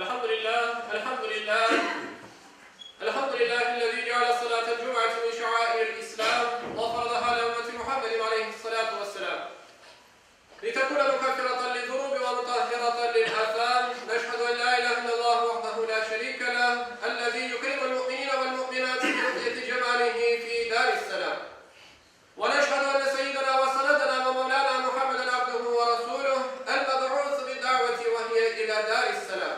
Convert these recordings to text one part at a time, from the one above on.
Elhamdülillah, elhamdülillah. Elhamdülillahi'llezî ceale salâtel cum'ati min şeairil İslâm ve faradaha alâ ümmeti Muhammedin aleyhissalâtu vesselâm. Litekûne mukeffiratan lizzunûbi ve mutahhiratan lil-âsâm. Neşhedü en lâ ilâhe illallâhu vahdehu lâ şerîke leh, ellezî yukrimul mu'minîne vel mu'minâti bi ru'yeti cemâlihi fî dâris-selâm. Ve neşhedü enne seyyidena ve senedena ve mevlâna Muhammeden abduhu ve rasûluh, el-meb'ûsu bid-da'veti ve hiye ilâ dâris-selâm.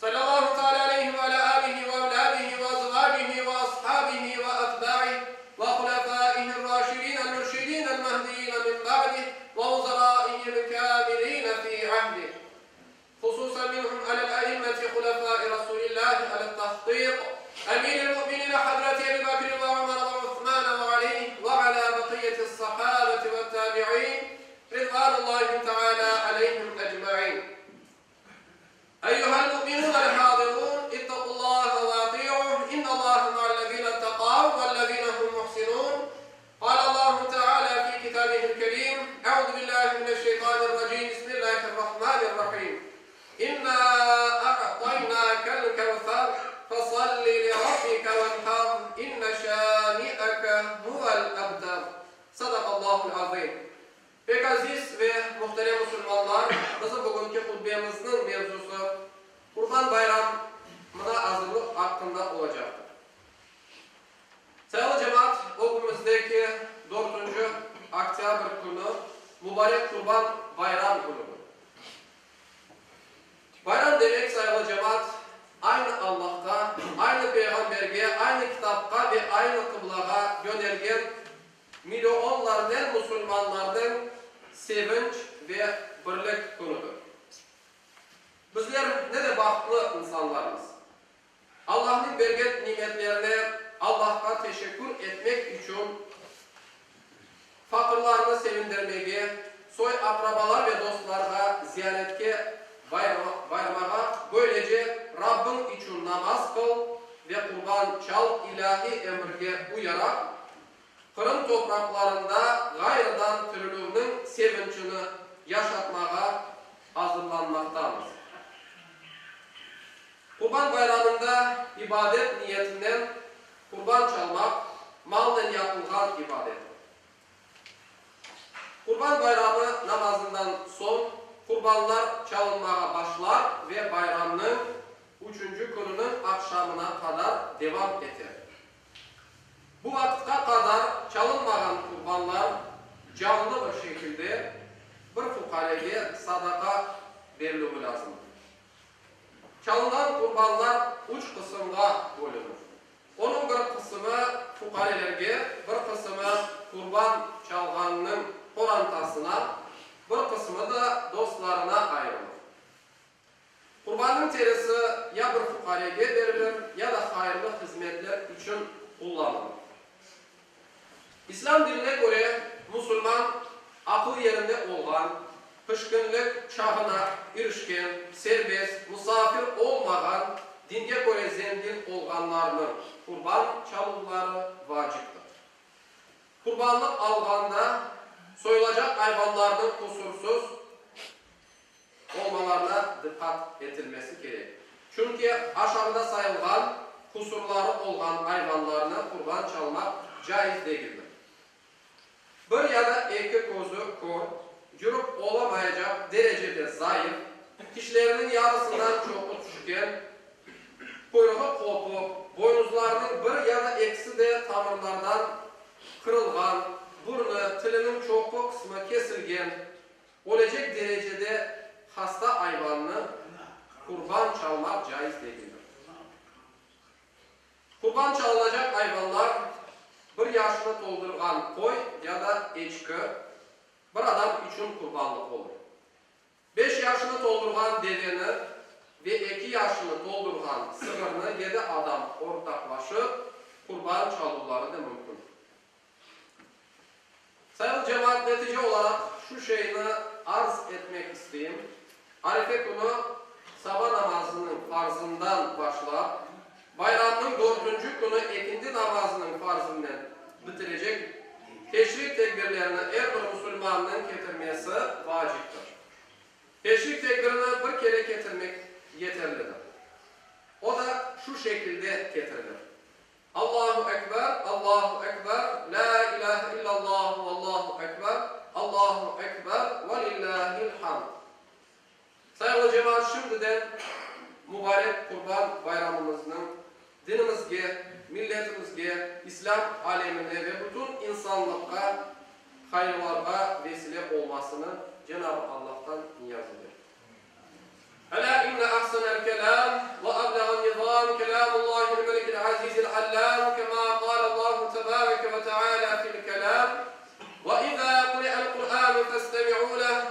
Sallallahu teâlâ aleyhi ve alâ âlihi ve evlâdihi ve azvâcihi ve ashâbihi ve etbâih ve hulefâihir-râşidînel-mürşidînel-mehdiyîne min ba'dih ve vuzerâihil-kâmilîne fî ahdih. Hususan minhum alel-a'immeti hulefâi Rasûlillâhi alel-tahkîk, emîril-mu'minîne Hazreti Ebi Bekrin ve Ömer ve Usmâne ve Alî ve alâ bekiyyeti's-sahâbeti ve't-tâbi'în ridvânullâhi teâlâ aleyhim ecmaîn. Eyyuhel-mu'minûnel-hâzirûn, ittaqullâhe ve atî'uh, innallâhe ma'allezîne ittekav vellezîne hum muhsinûn. Kâlallâhu teâlâ fî kitâbihil kerîm, Eûzü billâhi mineşşeytânirracîm, Bismillâhirrahmânirrahîm. İnnâ a'taynâkel kevser, fesalli li rabbike venhar, inne şâni'eke huvel ebter. Sadakallâhul azîm. Pek aziz ve muhterem musulmanlar, bizim bugünki hutbemizniñ mevzusı Qurban bayramına azırlıq aqqında olacaqtır. Sayılı cemaat, ögümizdeki dörtünci oktâbr künü mubarek Qurban bayram künüdir. Bayram demek, sayılı cemaat, aynı Allahqa, aynı Peyğamberge, aynı kitapqa ve aynı qıblağa yönelgen millionlarnen musulmanlarnıñ sevinç ve birlik künüdir. Bizler ne de bahtlı insanlarmız. Allahnıñ bergen nimetlerine Allahqa teşekkür etmek içün faqırlarnı sevindirmege, soy-aqrabalar ve dostlarğa ziyaretke barmağa, böylece Rabbiñ içün namaz qıl ve qurban çal ilâhiy emirge uyaraq, Qırım topraqlarında ğayrıdan tirilüvniñ sevinçini yaşatmağa azırlanmaqtamız. Qurban bayramında ibadet niyetinen qurban çalmaq, malnen yapılğan ibadet. Qurban bayramı namazından soñ qurbanlar çalınmağa başlar ve bayramnıñ üçünci kününiñ aqşamına qadar devam eter. Bu vaqıtqa qadar çalınmağan qurbanlar canlı bir şekilde bir fuqarege sadaqa berilüvi lâzımdır. Çalınğan qurbanlar üç qısımğa bölünir. Onıñ bir qısımı fuqarelerge, bir qısımı qurban çalğannıñ qorantasına, bir qısımı da dostlarına ayırılır. Qurbannıñ terisi ya bir fuqarege berilir, ya da hayırlı hızmetler içün qullanılır. İslâm dinine köre, musulman aqıl yerinde olğan, pişkinlik çağına irişken, serbest, musafir olmağan, dinge köre zengin olğanlarnıñ qurban çaluvları vaciptir. Qurbanlıq alğanda soyulacaq ayvanlarnıñ qusursız olmalarına diqqat etilmesi kerek. Çünki aşağıda sayılğan qusurları olğan ayvanlarnı qurban çalmaq caiz degildir. Bir ya da eki közü kör, yürip olamaycaq derecede zayıf, tişleriniñ yarısından çoqu tüşken, quyruğı qopıp, boynuzlarınıñ bir ya da ekisi de tamırlardan qırılğan, burnu, tiliniñ çoqu qısmı kesilgen, Ölecek derecede hasta ayvannı qurban çalmaq caiz degildir. Qurban çalınacaq ayvanlar, bir yaşını toldurğan qoy ya da eçki, bir adam içün qurbanlıq olur. Beş yaşını toldurğan deveni ve eki yaşını toldurğan sığırnı yedi adam ortaqlaşıp qurban çaluvları da mümkün. Sayılı cemaat, netice olaraq şu şeyni arz etmek isteyim, Arefe künü saba namazınıñ farzından başlap, bayramnıñ dörtünci künü ekindi namazınıñ farzınen bitirecek teşrik tekbirlerini er bir musulmannıñ ketirmesi vaciptir. Teşrik tekbirini bir kere ketirmek. yeterlidir. O da şu şekilde ketirilir, Allahu Ekber, Allahu Ekber, lâ ilâhe illallahu vallahu ekber, Allahu Ekber ve lillâhil hamd. Sayğılı cemaat, şimdiden mubarek Qurban bayramımıznıñ dinimizge, milletimizge, İslâm alemine ve bütün insanlıqqa hayırlarğa vesile olmasını Cenab-ı Allahtan niyaz ederim. Elâ inne ahsenel kelâm ve ebleğen nizâm kelâmullâhil melikil azîzil allâm kemâ kâlellâhu tebâreke ve teâlâ fil kelâm, Ve izâ kuri'el Kur'ânu festemi'û leh.